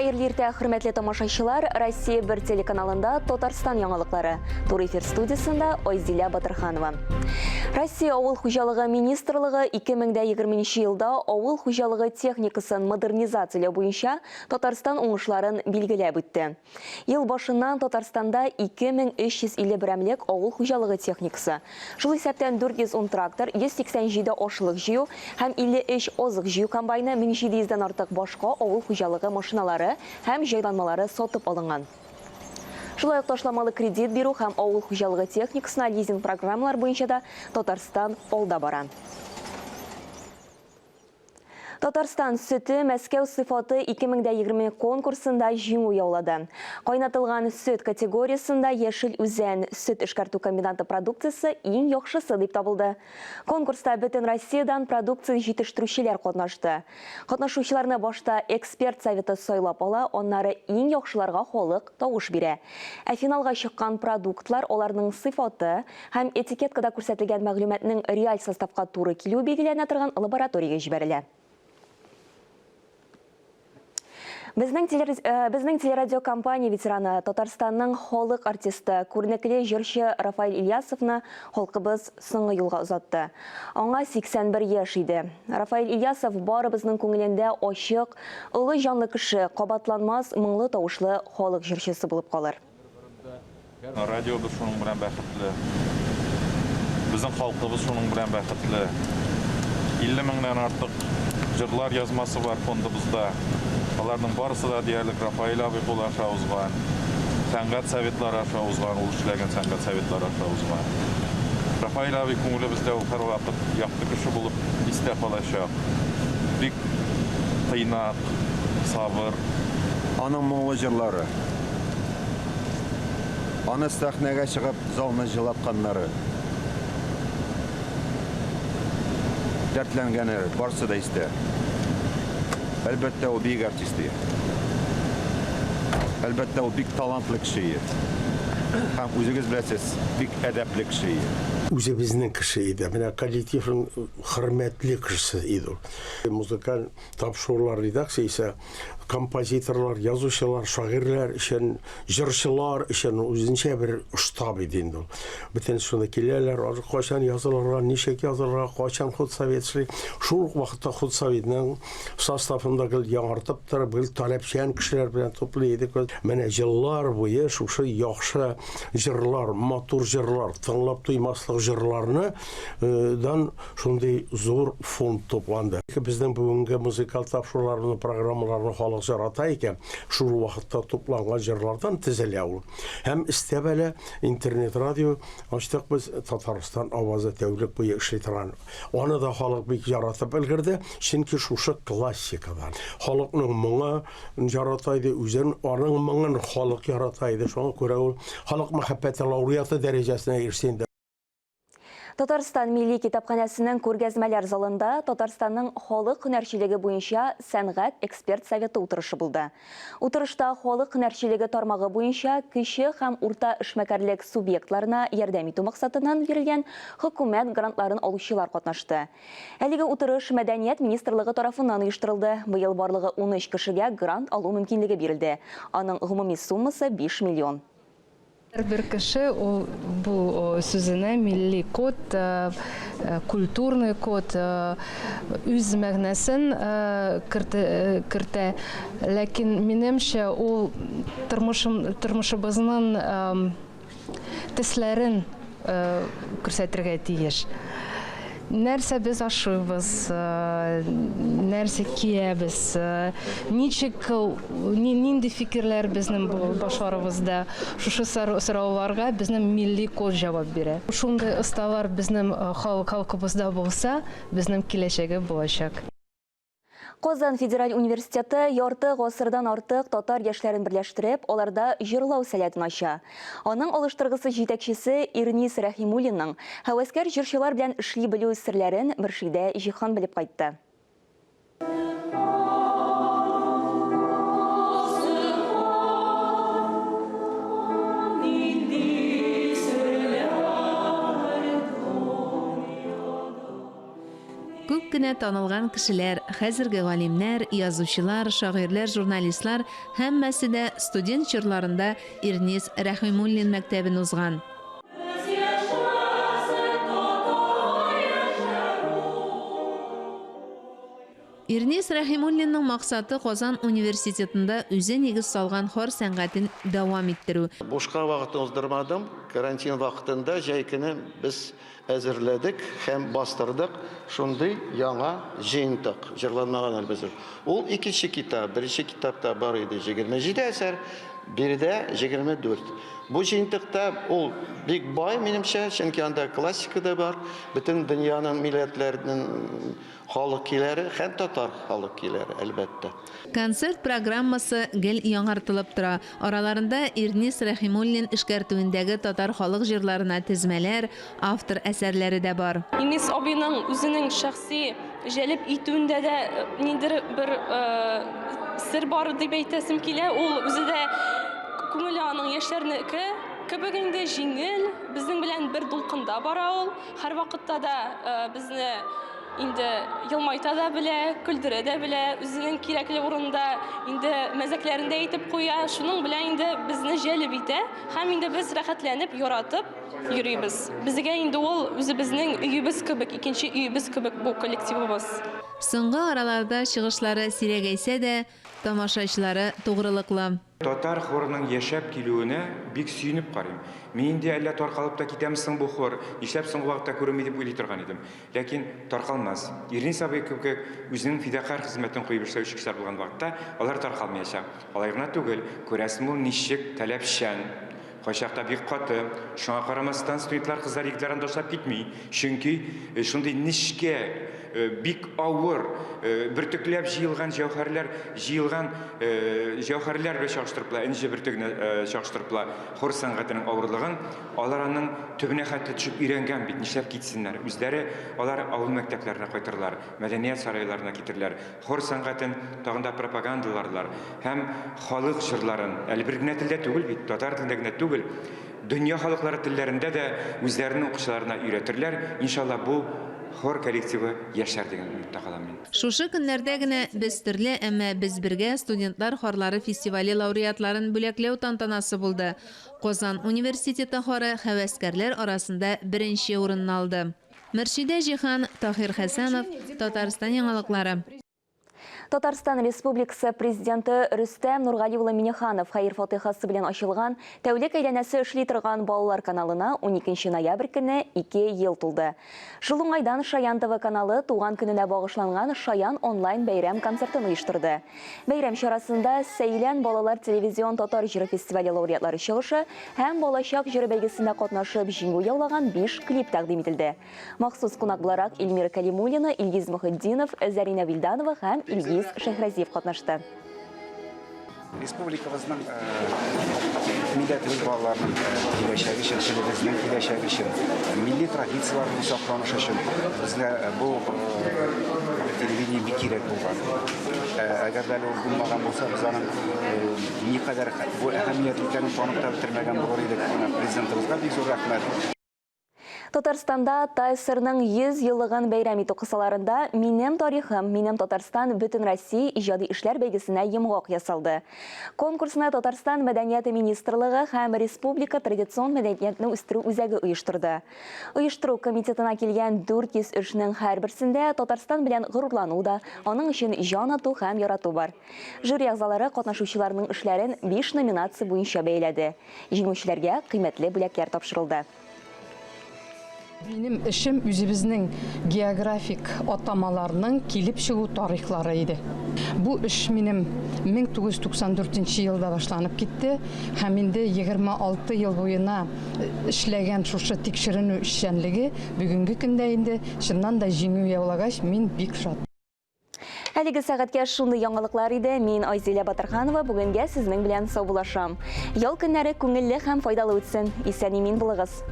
Хәерле иртә, хөрмәтле тамашачылар! Россия бер телеканалында Татарстан яңалыклары. Туры эфир студиясендә Айзилә Батырханова. Россия авыл хуҗалыгы министрлыгы 2020 елда авыл хуҗалыгы техникасын модернизацияләү буенча Татарстан уңышларын билгеләп үтте. Ел башыннан Татарстанда 2350 берәмлек авыл хуҗалыгы техникасы, шул исәптән 410 трактор, 187 ашлык җыю һәм 53 азык җыю комбайны, 1700 дән артык башка авыл хуҗалыгы машиналары һәм җайланмалары сатып алынган. Шулай ук ташламалы кредит бирү һәм авыл хуҗалыгы техникасына лизинг программалар буенча да Татарстан алда бара. Татарстан сөте Мәскәү сыйфаты 2020 конкурсында җиңү яулады. Кайнатылган сөт категориясендә Яшел Үзән сөт эшкәртү комбинаты продукциясе иң яхшысы дип табылды. Конкурста бөтен Россиядән продукция җитештерүчеләр катнашты. Катнашучыларны башта эксперт советы сайлап ала, аннары иң яхшыларга халык тавыш бирә. Ә финалга чыккан продуктлар аларның сыйфаты, Һәм этикеткада күрсәтелгән мәгълүматның реаль составка туры килүе билгеләнә торган лабораториягә җибәрелә. Безнең, э, безнең телерадиокомпания ветераны, Татарстанның халык артисты, күренекле җырчы Рафаэль Ильясовны халкыбыз соңгы юлга озатты. Аңа 81 яшь иде. Рафаэль Ильясов барыбызның күңелендә ачык, олы җанлы кеше, кабатланмас моңлы тавышлы халык җырчысы булып калыр. Радиобыз шуның белән бәхетле. Безнең халкыбыз шуның белән бәхетле. 50 меңнән артык җырлар язмасы бар фондыбызда. Аларның барысы да диярлек Рафаэль абый кулы аша узган. Сәнгать советлары аша узган, ул эшләгән сәнгать советлары аша узган. Рафаэль абый күңелебездә ул һәрвакыт якты кеше булып истә калачак. Бик тыйнак, сабыр. Аның моңлы җырлары. Аны сәхнәгә чыгып залны җылатканнары, дәртләнгәне барсы да истә. Әлбәттә, ул бөек артист ие. Әлбәттә, ул бик талантлы кеше ие. Һәм үзегез беләсез, бик әдәпле кеше ие. Үзебезнең кеше иде. Менә коллективның хөрмәтле кешесе иде ул. Музыкаль тапшырулар редакциясе композиторлар, язучылар, шагыйрьләр өчен, җырчылар өчен үзенчә бер штаб иде инде ул. Бөтен шунда киләләр, кайчан язылырга, ничек язылырга, кайчан худсовет эшли. Шул ук вакытта худсоветның составында гел яңартып торып, гел таләпчән кешеләр белән туплый идек. Менә еллар буе шушы яхшы җырлар, матур җырлар, тыңлап туймаслык җырларны э, дан Шундый зур фонд тупланды. Безнең бүгенге музыкаль тапшыруларны, программаларны халык ярата икән, шул вакытта тупланган җырлардан тезелә ул. Һәм өстәп әле интернет-радио ачтык без, Татарстан авазы тәүлек буе эшли торган. Аны да халык бик яратып өлгерде, чөнки шушы классикадан. Халыкның моңы ярата иде, үзен аның моңын халык ярата иде. Шуңа күрә ул халык мәхәббәте лауреаты дәрәҗәсенә иреште инде. Татарстан Милли китапханәсенең күргәзмәләр залында Татарстанның халык һөнәрчелеге буенча сәнгать эксперт советы утырышы булды. Утырышта халык һөнәрчелеге тармагы буенча кече һәм урта эшмәкәрлек субъектларына ярдәм итү максатыннан бирелгән хөкүмәт грантларын алучылар катнашты. Әлеге утырыш Мәдәният министрлыгы тарафыннан оештырылды. Быел барлыгы 13 кешегә грант алу мөмкинлеге бирелде. Аның гомуми суммасы 5 миллион. Һәрбер кеше ул бу сүзенә милли код, культурный код үз мәгънәсен кертә. Ләкин минемчә ул тормышым, тормышыбызның төсләрен күрсәтергә тиеш. Нәрсә без ашыйбыз, нәрсә киябез, ничек, нинди фикерләр безнең башларыбызда, шушы сорауларга безнең милли код җавап бирә. Шундый осталар безнең халкыбызда булса, безнең киләчәге булачак. Казан федераль университеты ярты гасырдан артык татар яшьләрен берләштереп, аларда җырлау сәләтен ача. Аның алыштыргысыз җитәкчесе Ирнис Рәхимуллинның һәвәскәр җырчылар белән эшли белү серләрен Мөршидә Җиһан белеп кайтты. Күп кенә танылган кешеләр, хәзерге галимнәр, язучылар, шагыйрьләр, журналистлар, һәммәсе дә студент чорларында Ирнис Рәхимуллин мәктәбен узган. Ирнис Рәхимуллинның максаты Казан университетында үзе нигез салган хор сәнгатен дәвам иттерү. Бушка вакытны уздырмадым. Карантин вакытында җәй көне без әзерләдек һәм бастырдык шундый яңа җыентык, Җырланмаган әлбәзер. Ул икенче китап. Беренче китапта бар иде 27 әсәр, биредә 24. Бу җыентыкта ул бик бай, минемчә, чөнки анда классика да бар, бөтен дөньяның милләтләренең Халык көйләре һәм татар халык көйләре, әлбәттә. Концерт программасы гел яңартылып тора. Араларында Ирнис Рәхимуллин эшкәртүендәге татар халык җырларына тезмәләр, автор әсәрләре дә бар. Ирнис абыйның үзенең шәхси җәлеп итүендә дә ниндидер бер сер бар дип әйтәсем килә. Ул үзе дә күңеле аның яшьләрнеке кебек инде, җиңел, безнең белән бер дулкында бара ул. Һәрвакытта да безне инде елмайта да белә, көлдерә дә белә, үзенең кирәкле урынында инде мәзәкләрен дә әйтеп куя. Шуның белән инде безне җәлеп итә һәм инде без рәхәтләнеп, яратып йөрибез. Безгә инде ул үзебезнең өебез кебек, икенче өебез кебек бу коллективыбыз. Соңгы араларда чыгышлары сирәгәйсә дә, тамашачылары тугрылыклы. Татар хорының яшәп килүенә бик сөенеп карыйм. Мин инде әллә таркалып та китәме соң бу хор, нишләп соңгы вакытта күренми дип уйлый торган идем. Ләкин таркалмас. Ирнис абый кебек үзенең фидакарь хезмәтен куеп эшләүче кешеләр булган вакытта алар таркалмаячак. Алай гына түгел, күрәсең ул ничек таләпчән, кайчакта бик каты. Шуңа карамастан, студентлар, кызлар, егетләр аны ташлап китми. Чөнки шундый нечкә, бик авыр, бөртекләп җыелган җәүһәрләр, җыелган җәүһәрләр белән чагыштырып була, энҗе бөртегенә чагыштырып була хор сәнгатенең авырлыгын. Алар аның төбенә хәтле төшеп өйрәнгән бит, нишләп китсеннәр? Үзләре алар авыл мәктәпләренә кайтырлар, мәдәният сарайларына китерләр, хор сәнгатен тагын да пропагандаларлар һәм халык җырларын, әле бер генә телдә түгел бит, татар телендә генә түгел, дөнья халыклары телләрендә дә үзләренең укучыларына өйрәтерләр. Иншалла, бу хор коллективы яшәр дигән өметтә калам мин. Шушы көннәрдә генә Без төрле, әмма без бергә студентлар хорлары фестивале лауреатларын бүләкләү тантанасы булды. Казан университеты хоры һәвәскәрләр арасында беренче урынны алды. Мөршидә Җиһан, Таһир Хәсәнов, Татарстан яңалыклары. Татарстан Республикасы Президенты Рөстәм Нургали улы Миннеханов хәер-фатыйхасы белән ачылган тәүлек әйләнәсе эшли торган балалар каналына 12 ноябрь көнне 2 ел тулды. Шул уңайдан Шаян ТВ каналы туган көненә багышланган Шаян онлайн бәйрәм концертын оештырды. Бәйрәм чарасында Сәйлән балалар телевизион татар җыры фестивале лауреатлары чыгышы һәм Балачак җыры бәйгесендә катнашып җиңү яулаган 5 клип тәкъдим ителде. Махсус кунак буларак Эльмира Кәлимуллина, Илгиз Мөхетдинов, Зәринә Вилданова һәм Илгиз Шәйхразиев катнашты. Республикабызның милләтебез балаларының киләчәге өчен, телебезнең киләчәге өчен, милли традицияләрнең сакланышы өчен безгә бу телевидение бик кирәк булган. Әгәр дә әле ул булмаган булса, без аның никадәр бу әһәмиятле икәнен танып та бетермәгән булыр идек. Менә Президентыбызга бик зур рәхмәт. Татарстанда ТАССРның 100 еллыгын бәйрәм итү кысаларында Минем тарихым, минем Татарстан Бөтенроссия иҗади эшләр бәйгесенә йомгак ясалды. Конкурсны Татарстан Мәдәният министрлыгы һәм Республика традицион мәдәниятне үстерү үзәге оештырды. Оештыру комитетына килгән 400 эшнең һәрберсендә Татарстан белән горурлану да, аның өчен җан ату һәм ярату бар. Жюри әгъзалары катнашучыларның эшләрен биш номинация буенча бәяләде. Җиңүчеләргә кыйммәтле бүләкләр тапшырылды. Минем эшем үзебезнең географик атамаларның килеп чыгу тарихлары иде. Бу эш минем 1994 елда башланып китте һәм инде 26 ел буена эшләгән шушы тикшеренү эшчәнлеге бүгенге көндә инде чыннан да җиңү яулагач, мин бик шат. Әлеге сәгатькә шундый яңалыклар иде. Мин Айзилә Батырханова бүгенгә сезнең белән саубуллашам. Ял көннәре күңелле һәм файдалы үтсен. Исән-имин булыгыз.